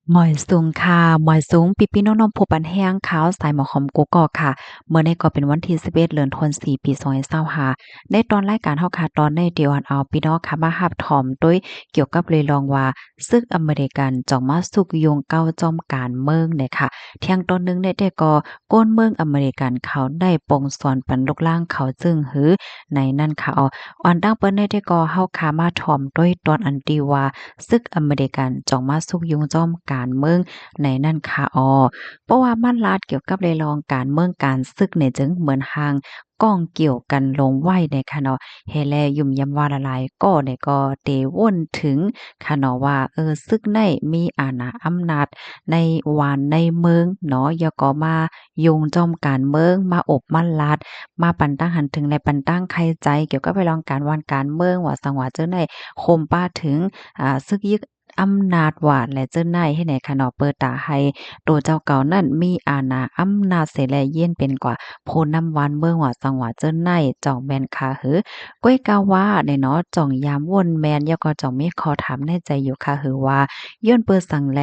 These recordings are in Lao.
ໝາຍສູງຄ່ະ ໝາຍສູງພີ່ໆນ້ອງໆຜູ້ປັນແຮງຂ່າວສາຍໝໍຂອງກູກອກຄ່ະ. ມື້ນີ້ກໍເປັນວັນທີສິບເອັດ ເດືອນທັນວາ ປີສອງພັນຊາວຫ້າ. ໃນຕອນລາຍການເຮົາຄ່ະ ຕອນນີ້ໄດ້ອອນເອົາພີ່ນ້ອງຄ່ະມາຮັບຊົມໂດຍກ່ຽວກັບເລື່ອງວ່າ ສຶກອາເມລິກັນຈ່ອງມາຊຸກຍູ້ເຂົ້າຈອມການເມືອງນີ້ຄ່ະ. ແທງຕອນໜຶ່ງນີ້ແຕ່ກໍ ຄົນເມືອງອາເມລິກັນເຂົາໄດ້ປ່ອງສອນປັນລູກຫຼານເຂົາຈຶ່ງຫື ໃນນັ້ນຄ່ະ. ອອ ອອນຕັ້ງເປີດໃນແຕ່ກໍເຮົາຄ່ະມາຖົມໂດຍຕອນອັນທີ່ວ່າ ຊຶກອາເມລິກັນຈ່ອງມາຊຸກຍູ້ຈອມການເມືອງໃນນັ້ນຄ່ະ. ເພາະວ່າມັນລາດກ່ຽວກັບເລື່ອງການເມືອງການຊຶກນີ້ຈຶ່ງເໝືອນຫ່າງກ້ອງກ່ຽວກັນລົງໄວ້ໃນຄ່ະເນາະ. ເຮັດແລ້ວຫຍຸ້ມຢ້ຳວ່າຫຼາຍໆກໍນີ້ກໍເຕວົນເຖິງຄ່ະເນາະວ່າ ເອີ ຊຶກໃນມີອານາອຳນາດໃນຫວານໃນເມືອງເນາະ ແລ້ວກໍມາ ຫຍຸ້ງຈອມການເມືອງ ມາອົບມາລາດ ມາປັນຕັ້ງຫັນເຖິງ ແລະ ປັນຕັ້ງໄຄໃຈກ່ຽວກັບເລື່ອງການຫວ່ານການເມືອງ ວ່າສັງວ່າເຈົ້າໃນ ໂຄມປາເຖິງ ອາ ຊຶກຍຶດອຳນາດວ່າ ແລະ ເຈົ້າໃນເຮັດໃຫ້ຂະເນາະ ເປີດຕາໃຫ້ໂຕເຈົ້າເກົ່ານັ້ນມີອານາອຳນາດເສ ແລະ ຢ້ຽນເປັນກວ່າຜູ້ນຳຫວານເມືອງ ວ່າສັງວ່າເຈົ້າໃນ ເຈົ້າແມ່ນຄ່ະຫື. ກ້ວຍກາວ່າແນ່ເນາະ ຈ່ອງຢາມວົນແມ່ນ ແລ້ວກໍຈ່ອງມີຂໍ້ຖາມໃນໃຈຢູ່ຄ່ະຫືວ່າ ຍ້ອນເປີດສັງແລ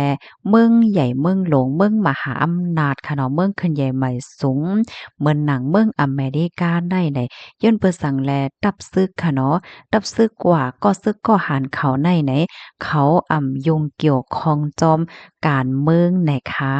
ເມືອງໃຫຍ່ເມືອງຫຼວງ ເມືອງມະຫາອຳນາດຂະເນາະ ເມືອງຂຶ້ນໃຫຍ່ໃໝ່ສູງ ເໝືອນໜັງເມືອງອາເມລິກາໃນໃນ ຍ້ອນເປີດສັງແລ ຕັບຊຶກຂະເນາະ ຕັບຊຶກກວ່າກໍຊຶກກໍຫານເຂົາໃນໃນ ເຂົາອຳຫຍຸ້ງກ່ຽວຂ້ອງຈອມການເມືອງໃນຄ່ະ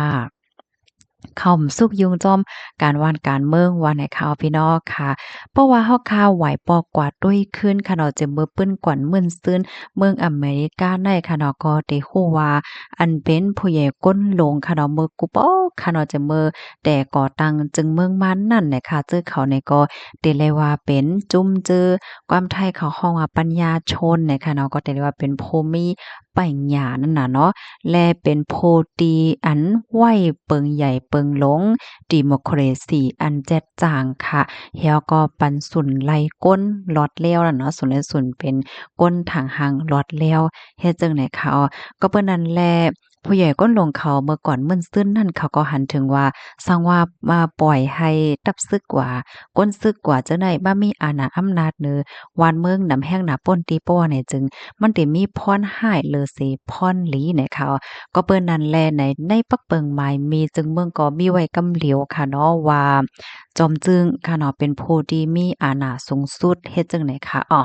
ເຂົາຊຸກຍູ້ຈອມການຫວ່ານການເມືອງວ່າໃນຄ່ະ ພີ່ນ້ອງຄ່ະ. ເພາະວ່າເຮົາຄ່ະໄຫວປອກກວ່າດ້ວຍຄືນຂະເນາະ ຈະເມີປືນກວນມື່ນຊືນ ເມືອງອາເມລິກາໃນຂະເນາະ ກໍໄດ້ຮູ້ວ່າ ອັນເປັນຜູ້ໃຫຍ່ກົ້ນຫຼົງຂະເນາະ ເມີກຸປອກຂະເນາະ ຈະເມີແຕ່ກໍ່ຕັ້ງຈຶ່ງເມືອງມານັ້ນນະຄ່ະ ເຈີເຂົານີ້ກໍໄດ້ເລີຍວ່າເປັນຈຸ້ມຈື່ ຄວາມໄທເຂົາຮ້ອງວ່າປັນຍາຊົນນະຄ່ະເນາະ ກໍໄດ້ເລີຍວ່າເປັນຜູ້ມີປັນຍານັ້ນນະເນາະ ແລະ ເປັນຜູ້ທີ່ອັນໄວ້ເປິງໃຫຍ່ເປິງຫຼວງ ດີໂມຄຣາຊີອັນແຈດຈ້າງຄ່ະ ແລ້ວກໍປັນສູນໄລ່ກົ້ນລອດແລ້ວນະເນາະ ສູນໄລ່ສູນເປັນ ກົ້ນທາງຫ່າງລອດແລ້ວ ເຮັດຈັ່ງໃດເຂົາ ກໍເປີນນັ້ນແຫຼະ ຜູ້ໃຫຍ່ກົ້ນຫຼົງເຂົາເມີກ່ອນມື່ນຊືນນັ້ນ ເຂົາກໍຫັນເຖິງວ່າ ສັງວ່າ ມາປ່ອຍໃຫ້ຕັບຊຶກກວ່າ ກົ້ນຊຶກກວ່າເຈົ້າໃນ ມາມີອານາອຳນາດເໜືອຫວານເມືອງນຳແຮງໜາໂປ້ນຕີ ເພາະວ່າໃນຈຶ່ງ ມັນໄດ້ມີພອນຮ້າຍເລີເສພອນດີໃນເຂົາ ກໍເປີນນັ້ນແຫຼະ ໃນ ໃນປັກເປິງໝາຍມີ ຈຶ່ງເມືອງກໍມີໄວ້ກຳຫຼຽວຂະເນາະວ່າ ຈອມຈຶງຂະເນາະ ເປັນຜູ້ທີ່ມີອານາສູງສຸດ ເຮັດຈັ່ງໃດຄະ ອໍ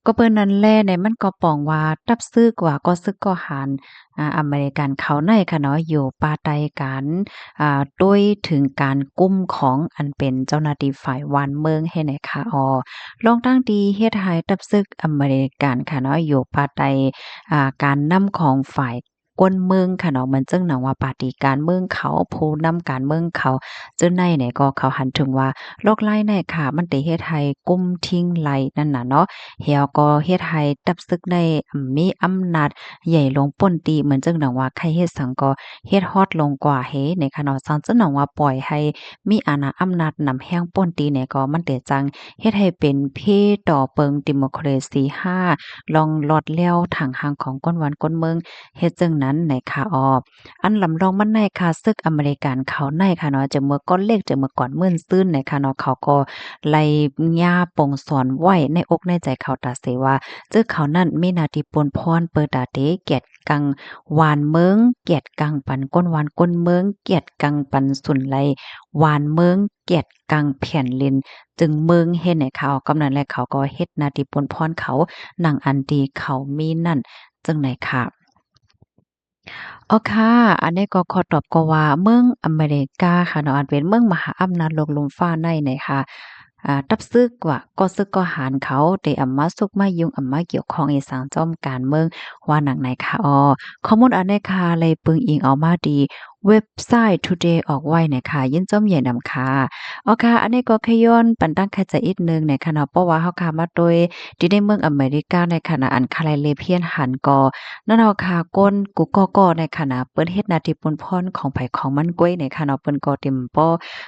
ກໍເປີນນັ້ນແຫຼະ ໃນມັນກໍປອງວ່າ ຕັບຊຶກວ່າກໍຊຶກກໍຫານ ອາ ອາເມລິກັນເຂົາໃນຂະເນາະ ຢູ່ພາຍໃຕ້ການ ອາ ໂດຍເຖິງການຄຸ້ມຄອງ ອັນເປັນເຈົ້າໜ້າທີ່ຝ່າຍຫວານເມືອງໃຫ້ໃນຄະ ອໍ ລອງຕັ້ງທີ່ເຮັດໃຫ້ຕັບຊຶກອາເມລິກັນຂະເນາະ ຢູ່ພາຍໃຕ້ ອາ ການນຳຂອງຝ່າຍ ກົນເມືອງຂະເນາະ ເໝືອນຈັ່ງໜັງວ່າປາຕີການເມືອງເຂົາ ຜູ້ນຳການເມືອງເຂົາ ເຈົ້າໃນໃນກໍເຂົາຫັນເຖິງວ່າ ໂລກລາຍໃນຂະ ມັນໄດ້ເຮັດໃຫ້ກຸ່ມທິງໄລນັ້ນນະເນາະ ແລ້ວກໍເຮັດໃຫ້ຕັບຊຶກໃນ ອຳ ມີອຳນາດໃຫຍ່ລົງປ້ນຕີ ເໝືອນຈັ່ງໜັງວ່າໃຜເຮັດສັງກໍເຮັດຮອດລົງກວ່າເຮໃນຂະເນາະ ສັງຈັ່ງໜັງວ່າປ່ອຍໃຫ້ມີອານາອຳນາດນຳແຮງປ້ນຕີໃນກໍມັນເດຈັ່ງເຮັດໃຫ້ເປັນເພຕໍ່ເປິງດີໂມຄຣາຊີຫ້າ ລອງລອດແລ້ວທາງຫ່າງຂອງກົນວັນກົນເມືອງ ເຮັດຈັ່ງນັ້ນໃນຄະ ອໍ ອັນລຳລອງມັນໃນຄະ ຊຶກອາເມລິກັນເຂົາໃນຄະເນາະ ຈະເມີກ້ອນເລັກ ຈະເມີກ່ອນມື່ນຊືນໃນຄະເນາະ ເຂົາກໍໄລ່ຫຍ້າປົງສອນໄວ້ໃນອົກໃນໃຈເຂົາຕາເສວ່າ ເຈົ້າເຂົານັ້ນມີໜ້າທີ່ປົນພອນ ເປີດຕາເຕ ກຽດກັງຫວານເມືອງ ກຽດກັງປັນກົນວັນກົນເມືອງ ກຽດກັງປັນສູນໄລຫວານເມືອງ ກຽດກັງແຜ່ນດິນ ຈຶ່ງເມືອງເຮັດໃນເຂົາ ກຳນັ້ນແຫຼະ ເຂົາກໍເຮັດໜ້າທີ່ປົນພອນເຂົາ ໜັງອັນທີ່ເຂົາມີນັ້ນ ຈັ່ງໃດຄະ. ອໍ ຄ່ະ ອັນນີ້ກໍຂໍຕອບກໍວ່າ ເມືອງອາເມລິກາຄະເນາະ ອັນເປັນເມືອງມະຫາອຳນາດໂລກລຸ່ມຟ້າໃນນະຄະ ອາ ຕັບຊຶກວ່າກໍຊຶກກໍຫານເຂົາ ໄດ້ອຳມາຊຸກມາຫຍຸ້ງ ອຳມາກ່ຽວຂ້ອງອີ່ສັງຈອມການເມືອງ ວ່າໜັງໃນຄະ ອໍ ຂໍ້ມູນອັນນີ້ຄະ ໄດ້ເບິ່ງອີງເອົາມາທີ່ເວັບໄຊ Today ອອກໄວ້ນະຄະ ຍິນຊົມໃຫຍ່ນຳຄ່ະ. ອໍ ຄ່ະ ອັນນີ້ກໍຂະຍ້ອນປັນຕັ້ງຄະໃຈອີກໜຶ່ງນະຄະເນາະ ເພາະວ່າເຮົາຄະມາໂດຍ ທີ່ໃນເມືອງອາເມລິກາໃນຂະນະອັນຄາໄລເລພຽນຫັນກໍ ນັ້ນເຮົາຄາ ຄົນກຸກອກກໍໃນຂະນະ ເພິ່ນເຮັດໜ້າທີ່ປົນພອນຂອງໃຜຂອງມັນກ້ວຍໃນຂະເນາະ ເພິ່ນກໍເຕັມປໍ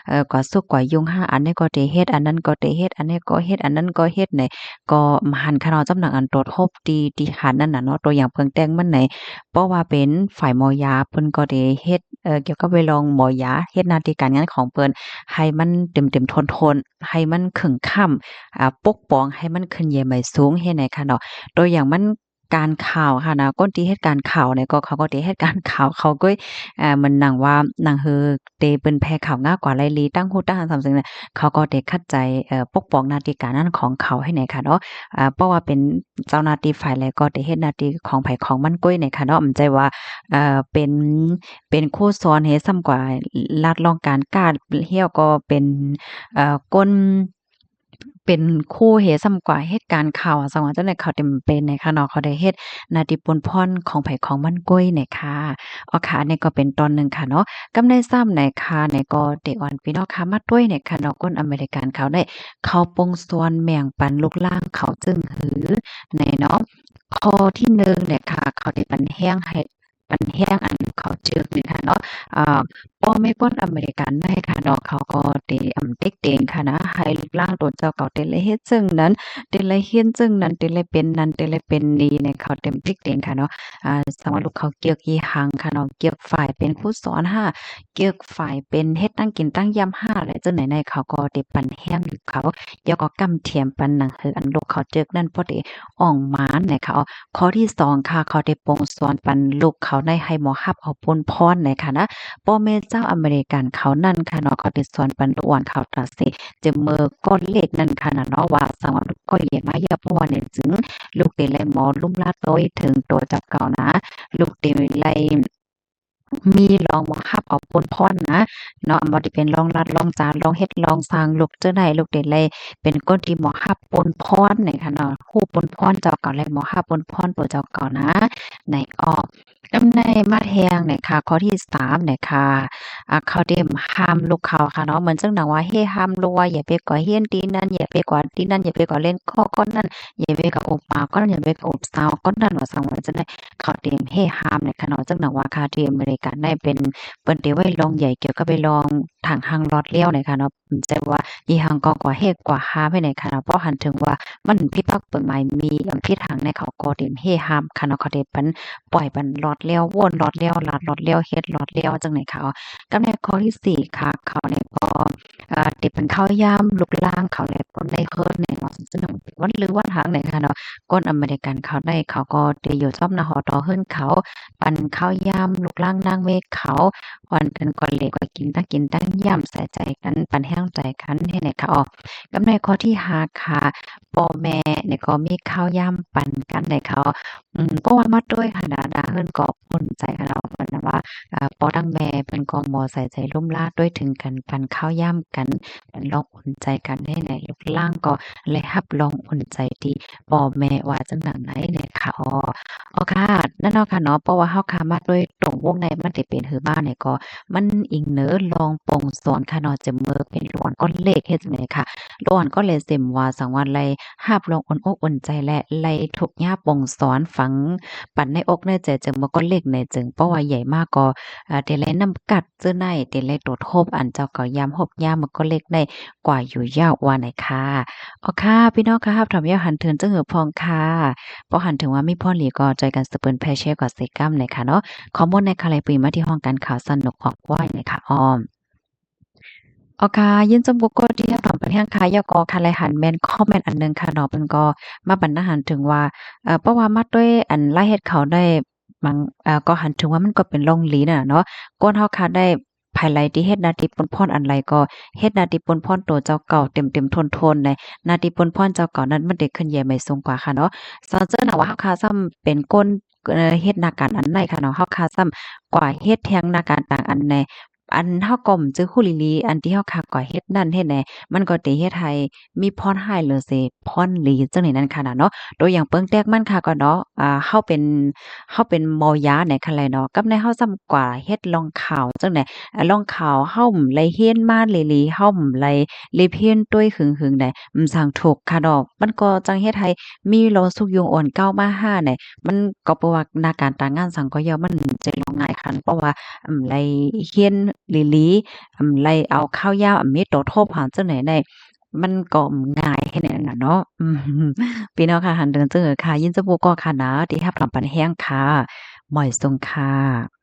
ເອີ ກວ່າສຸກກວ່າຍຸງຫາ ອັນນີ້ກໍເຕເຮັດ ອັນນັ້ນກໍເຕເຮັດ ອັນນີ້ກໍເຮັດ ອັນນັ້ນກໍເຮັດໃນ ກໍມາຫັນຂະເນາະ ຈຳໜັງອັນຕົວທົບທີ່ ທີ່ຫັນນັ້ນນະເນາະ ຕົວຢ່າງເບິ່ງແຕ່ງມັນໃນ ເພາະວ່າເປັນຝ່າຍໝໍຢາ ເພິ່ນກໍເຕເຮັດ ເອີ ກ່ຽວກັບເລື່ອງໝໍຢາ ເຮັດໜ້າທີ່ການງານຂອງເພິ່ນ ໃຫ້ມັນເຕັມໆ ທົນໆ ໃຫ້ມັນເຄັ່ງຄ້ຳ ອາ ປົກປ້ອງໃຫ້ມັນຂຶ້ນໃຫຍ່ໃໝ່ສູງ ເຮັດໃນຂະເນາະ ຕົວຢ່າງມັນ ການຂ່າວຫັ້ນນະ ຄົນທີ່ເຮັດການຂ່າວນີ້ກໍ ເຂົາກໍໄດ້ເຮັດການຂ່າວເຂົາກ້ວຍ ເອີ ເໝືອນໜັງວ່າ ໜັງເຮີເດເປີນແຜ່ຂ່າວງາກວ່າໄລລີ ຕັ້ງຮູ້ຕັ້ງຫັນສ່ຳເຊິ່ງນະ ເຂົາກໍໄດ້ຂັດໃຈ ເອີ ປົກປ້ອງໜ້າທີ່ການງານຂອງເຂົາໃຫ້ແນ່ຄ່ະເນາະ ເອີ ເພາະວ່າເປັນເຈົ້າໜ້າທີ່ຝ່າຍໃດກໍໄດ້ເຮັດໜ້າທີ່ຂອງໃຜຂອງມັນກ້ວຍແນ່ຄ່ະເນາະ ບໍ່ແມ່ນວ່າ ເອີ ເປັນ ເປັນຄູສອນເຮັດຊ້ຳກວ່າລັດລອງການກາດ ແລ້ວກໍເປັນ ເອີ ຄົນ ເປັນຄູເຮັດຊ້ຳກວ່າເຮັດການຂ່າວ ຈັ່ງວ່າຈັ່ງໃດ ເຂົາເຕັມເປັນແນ່ຄ່ະເນາະ ເຂົາໄດ້ເຮັດໜ້າທີ່ປົນພອນຂອງໃຜຂອງມັນກ້ວຍແນ່ຄ່ະ. ອໍ ຄ່ະ ອັນນີ້ກໍເປັນຕອນໜຶ່ງຄ່ະເນາະ ກັບໃນຊ້ຳໃນຄ່ະ ໃນກໍເຕອອນພີ່ນ້ອງຄ່ະ ມາດ້ວຍແນ່ຄ່ະເນາະ ຄົນອາເມລິກັນເຂົາໄດ້ ເຂົາປົງສວນແບ່ງປັນລູກຫຼານເຂົາຈຶ່ງຫື ແນ່ເນາະ. ຂໍ້ທີໜຶ່ງແນ່ຄ່ະ ເຂົາໄດ້ປັນແຮງໃຫ້ ປັນແຮງອັນລູກເຂົາເຈິກນີ້ຄ່ະເນາະ ເອີ ພໍ່ແມ່ຄົນອາເມລິກັນໃດຄ່ະເນາະ ເຂົາກໍໄດ້ ອຳ ເຕັກເຕງຄ່ະນະ ໃຫ້ລູກຫຼານຕົນເຈົ້າເຂົາໄດ້ເຮັດເຊິ່ງນັ້ນ ໄດ້ເຮັດເຊິ່ງນັ້ນ ໄດ້ເປັນນັ້ນ ໄດ້ເປັນນີ້ ໃນເຂົາເຕັມເຕັກເຕງຄ່ະເນາະ ອາ ສຳລັບລູກເຂົາເກີກອີ່ຫຍັງຄ່ະເນາະ ເກີກຝ່າຍເປັນຄູສອນຫາ ເກີກຝ່າຍເປັນເຮັດຕັ້ງກິນຕັ້ງຢາມຫາ ແລະ ຈັ່ງໃດໃນເຂົາກໍໄດ້ປັນແຮງລູກເຂົາ ແລ້ວກໍກຳຖຽມປັນໜັງເຮືອອັນລູກເຂົາເຈິກນັ້ນ ພໍໄດ້ອອກມາແນ່ຄ່ະ. ຂໍ້ທີສອງຄ່ະ ເຂົາໄດ້ປົງສວນປັນລູກເຂົາໄດ້ໃຫ້ໝໍຮັບເອົາປົນພອນແນ່ຄ່ະນະ ພໍ່ແມ່ຊາວອາເມລິກັນເຂົານັ້ນຄ່ະເນາະ ເຂົາໄດ້ສວນປັນລູກອ່ອນເຂົາຕາເສ ຈະເມີກ້ອນເລັກນັ້ນຄ່ະນະເນາະ ວ່າສຳລັບລູກກ້ອນເລັກມາຢ່າເພາະວ່າແນ່ຈຶ່ງ ລູກໄດ້ໄລ່ໝໍລຸມລາໂຕຍເຖິງໂຕເຈົ້າເກົ່ານະ ລູກໄດ້ໄລ່ ມີລອງມາຮັບເອົາປົນພອນນະເນາະ ບໍ່ໄດ້ເປັນລອງລັດລອງຈານ ລອງເຮັດລອງສ້າງ ລູກຈະໄດ້ ລູກໄດ້ໄລ່ເປັນຄົນທີ່ມາຮັບປົນພອນນີ້ຄ່ະເນາະ ຮູ້ປົນພອນເຈົ້າເກົ່າ ແລະ ມາຮັບປົນພອນໂຕເຈົ້າເກົ່ານະ ໃນອອກ ກຳໄນມາແທງນີ້ຄ່ະ ຂໍ້ທີສາມນີ້ຄ່ະ ອາ ເຂົາໄດ້ຫ້າມລູກເຂົາຄ່ະເນາະ ເໝືອນຈັ່ງໜັງວ່າ ເຮຫ້າມລູກວ່າ ຢ່າໄປກວດຮຽນທີ່ນັ້ນ ຢ່າໄປກວດທີ່ນັ້ນ ຢ່າໄປກວດຫຼິ້ນຂອງກ້ອນນັ້ນ ຢ່າໄປກວດອຸບໝາກ້ອນນັ້ນ ຢ່າໄປກວດອຸບສາວກ້ອນນັ້ນ ວ່າຊັ້ນວ່າຈັ່ງໃດ ເຂົາເຕັມເຮຫ້າມແນ່ຄ່ະເນາະ ຈັ່ງໜັງວ່າຄ່າທີ່ອາເມລິກາໃນເປັນ ເພິ່ນເຕັມໄວ້ລອງໃຫຍ່ກ່ຽວກັບໄປລອງທາງຮ່າງລອດແລ້ວແນ່ຄ່ະເນາະ ແຕ່ວ່າອີ່ຫຍັງກໍ ກໍເຮກວ່າຫ້າມໃຫ້ແນ່ຄ່ະເນາະ ເພາະຫັນເຖິງວ່າມັນຜິດພາກກົດໝາຍ ມີອັນຜິດທາງໃນ ເຂົາກໍເຕັມເຮຫ້າມຄ່ະເນາະ ເຂົາເຕັມປັນປ່ອຍປັນລອດແລ້ວ ໂຫວນລອດແລ້ວ ລາດລອດແລ້ວ ເຮັດລອດແລ້ວ ຈັ່ງໃດຄ່ະ ກັບໃນຂໍ້ທີສີ່ຄ່ະ ເຂົານີ້ກໍ ເອີ ໄດ້ປັນເຂົ້າຢາມລູກຫຼານເຂົາ ແລະ ຄົນໃນເຮືອນແນ່ເນາະ ເຊິ່ງວັນຫຼືວັນຫຍັງແນ່ຄ່ະເນາະ ຄົນອາເມລິກັນເຂົາໃດ ເຂົາກໍໄດ້ຢູ່ຊອບໜ້າຫໍຕໍ່ເຮືອນເຂົາ ປັນເຂົ້າຢາມລູກຫຼານນາງເມເຂົາ ອ່ອນກັນກວດເລກວາດກິນ ຕັ້ງກິນຕັ້ງຢາມ ໃສ່ໃຈກັນ ປັນແຮງໃຈກັນ ເຮັດໃຫ້ເຂົາອອກ ກັບໃນຂໍ້ທີຫ້າຄ່ະ ພໍ່ແມ່ນີ້ກໍມີເຂົ້າຢາມປັນກັນໃຫ້ເຂົາ ອືມ ເພາະວ່າມາດ້ວຍຫັ້ນນະ ເຮືອນກໍອຸ່ນໃຈ ເຮົາເອີ້ນວ່າ ອາ ພໍ່ທັງແມ່ເພິ່ນກໍບໍ່ໃສ່ໃຈລຸ່ມລາດ້ວຍ ເຖິງກັນປັນເຂົ້າຢາມກັນ ປັນລອງອຸ່ນໃຈກັນ ເຮັດໃຫ້ລູກຫຼານກໍໄດ້ຮັບລອງອຸ່ນໃຈທີ່ພໍ່ແມ່ວ່າຈັ່ງໃດໃນຄ່ະ ອໍ ອໍ ຄ່ະ ນັ້ນເນາະຄ່ະເນາະ ເພາະວ່າເຮົາຄ່ະມາດ້ວຍຕົງວົງໃນ ມັນຈະເປັນຫືມາໃນກໍ ມັນອີງເໜີລອງປົງສວນຄ່ະເນາະ ຈະເມີເປັນລວນກ້ອນເລກ ເຮັດຈັ່ງໃດຄ່ະ ລວນກ້ອນເລກເຊັ່ນວ່າ ສັງວ່າໄດ້ຮັບລອງອຸ່ນອົກອຸ່ນໃຈ ແລະ ໄດ້ທຸກຍາປົງສວນຝັງ ປັນໃນອົກໃນໃຈ ຈະເມີກ້ອນເລກໃນ ຈຶ່ງເພາະວ່າໃຫຍ່ມາກໍ ເອີ ໄດ້ໄລ່ນຳກັດ ເຈີໄດ້ ໄດ້ໄລ່ໂຕທົບ ອັນເຈົ້າກໍຢາມຮົບຍາມ ເມີກ້ອນເລກໃນກວ່າຢູ່ຍາວວ່າໃນຄ່ະ ອໍ ຄ່ະ ພີ່ນ້ອງຄ່ະ ຮັບຖອມຢາກຫັນເຖິງຈັ່ງເຫີພອງຄ່ະ ເພາະຫັນເຖິງວ່າມີພອນດີກໍຊ່ອຍກັນສະເປີນແພແຊກວ່າເສກຳໃນຄ່ະເນາະ ຄອມເມັນໃນຄ່ະ ແລະ ປຸຍມາທີ່ຫ້ອງການຂ່າວສະໜຸກອອກໄວ້ໃນຄ່ະ ອ້ອມ ອໍ ຄ່ະ ຍິນຊົມຜູ້ກົດຕິດຕາມເປັນແຮງຄ່ະ ແລ້ວກໍຄ່ະ ໄລ່ຫັນແມ່ນຄອມເມັນອັນໜຶ່ງຄ່ະເນາະ ເພິ່ນກໍມາບັນນາຫັນເຖິງວ່າ ເອີ ເພາະວ່າມາດ້ວຍອັນລາຍເຮັດເຂົາໄດ້ ບາງ ເອີ ກໍຫັນເຖິງວ່າມັນກໍເປັນລອງດີນະເນາະ ກ່ອນເຮົາຄ່ະໄດ້ ໃຜໃດທີ່ເຮັດໜ້າທີ່ປົນພອນອັນໃດກໍເຮັດໜ້າທີ່ປົນພອນໂຕເຈົ້າເກົ່າເຕັມໆ ທົນໆ ໃນໜ້າທີ່ປົນພອນເຈົ້າເກົ່ານັ້ນ ມັນໄດ້ຂຶ້ນໃຫຍ່ໃໝ່ສູງກວ່າຄ່ະເນາະ ສະເຊິ່ນວ່າເຮົາຄ່ະຊ້ຳເປັນຄົນ ເອີ ເຮັດໜ້າການອັນໃດຄ່ະເນາະ ເຮົາຄ່ະຊ້ຳກວ່າເຮັດແທງໜ້າການຕ່າງອັນແນ່ ອັນເຮົາກໍບໍ່ຈື່ຮູ້ອີ່ຫຼີ ອັນທີ່ເຮົາຄ່ະກວ່າເຮັດນັ້ນເຮັດແນ່ ມັນກໍໄດ້ເຮັດໃຫ້ມີພອນຮ້າຍເຫຼືອເສພອນດີ ຈັ່ງນີ້ນັ້ນຄ່ະນະເນາະ ຕົວຢ່າງເປິງແຕກມັນຄ່ະກໍເນາະ ອາ ເຮົາເປັນ ເຮົາເປັນໝໍຢາໃນຄັນແລເນາະ ກັບໃນເຮົາຊ້ຳກວ່າເຮັດລອງຂ່າວຈັ່ງໃດ ອາ ລອງຂ່າວເຮົາບໍ່ໄດ້ຮຽນມາເລີຍ ເຮົາບໍ່ໄດ້ເລີຍຮຽນດ້ວຍຫຶງໆ ໃດ ມັນຊ່າງທຸກຄ່ະເນາະ ມັນກໍຈັ່ງເຮັດໃຫ້ມີລອງສຸກຍຸງອ່ອນເກົ່າມາຫາໃດ ມັນກໍເພາະວ່າໜ້າການຕາງງານສັງກໍຢ່າ ມັນຈະລອງງ່າຍຄັນ ເພາະວ່າ ອາ ໄດ້ຮຽນເລີຍ ອາ ໄດ້ເອົາຂ່າວຢາມ ອາ ມີໂຕທົບຫາຈັ່ງໃດໃດ ມັນກໍງ່າຍແຄ່ນັ້ນນະເນາະ ອືມ ພີ່ນ້ອງຄ່ະ ຫັນເຖິງຈັ່ງເອີ ຄ່ະ ຍິນດີຜູ້ກ່ອນຄ່ະນະ ທີ່ຮັບຖອມປັນແຮງຄ່ະ ໝ້ອຍສົງຄ່ະ.